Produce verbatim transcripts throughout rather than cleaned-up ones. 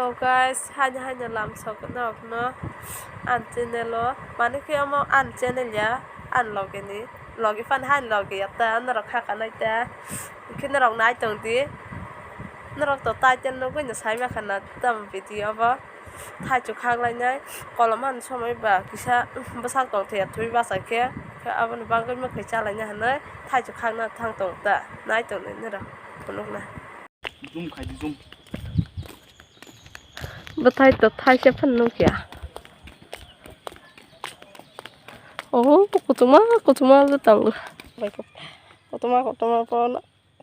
So guys, haino haino lam sok norokno ani channel o, mani khe omo ani channel ya, ani loge ni, loge phano haino loge ya ta, norok kha kanai ta, hwnkhe norok nai tong di, norok to title nugui no sai ma kha na tamo video bo, thaichuk khak lainai, kolom ani somoi ba kisa bwsak tong thai ya thwi bachai khe, khe aboni bagwi mwkhwui cha laina hinwi thaichuk khakna thang tong ta, nai tong di norok phunuk na. Zoom khai di, zoom. Bwthai to thaisa phano nukya. Oh, kuchuma, kuchuma bwtang. Kuchuma, kuchuma pono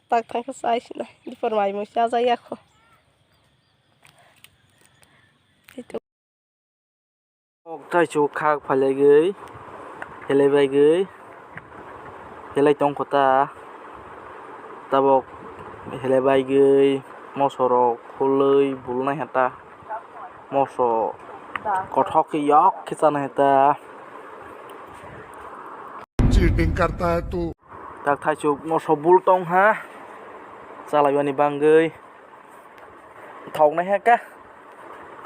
tak thangkhe chai sinai. Dipor mai mui chajak ya kho. Kok thaichuk khak phailaigwi, helaibaigwi, helai tongkho ta. Tabok helaibaigwi mosorok khulwi bulnai ha ta. Moso kothok khe yok khe chanai ha ta. Cheating करता है तू। Tak thaichuk moso bul tong ha. Chalaibani bangwi. Thok nai ha ka.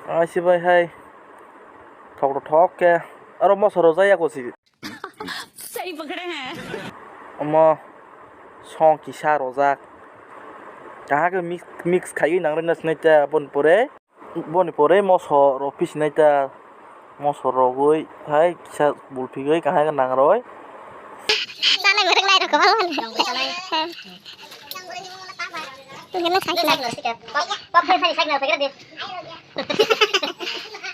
Ai se bai hai. Thok rok thok khe. Aro moso rok jaya ko si. सही पकड़े हैं। Omo song kisa rojak. Kaham khe mix, mix khaiwi nang rwna sinai ta aboni pore. Boni pore moso rok pisinai ta. Moso rogwi hai kisa bulphigwi kaham khe nang roi. Sanai mereng lai rok kwbang. Tungkhe nang sakhe nang. Pop, pop, pop, pop, pop, pop, pop.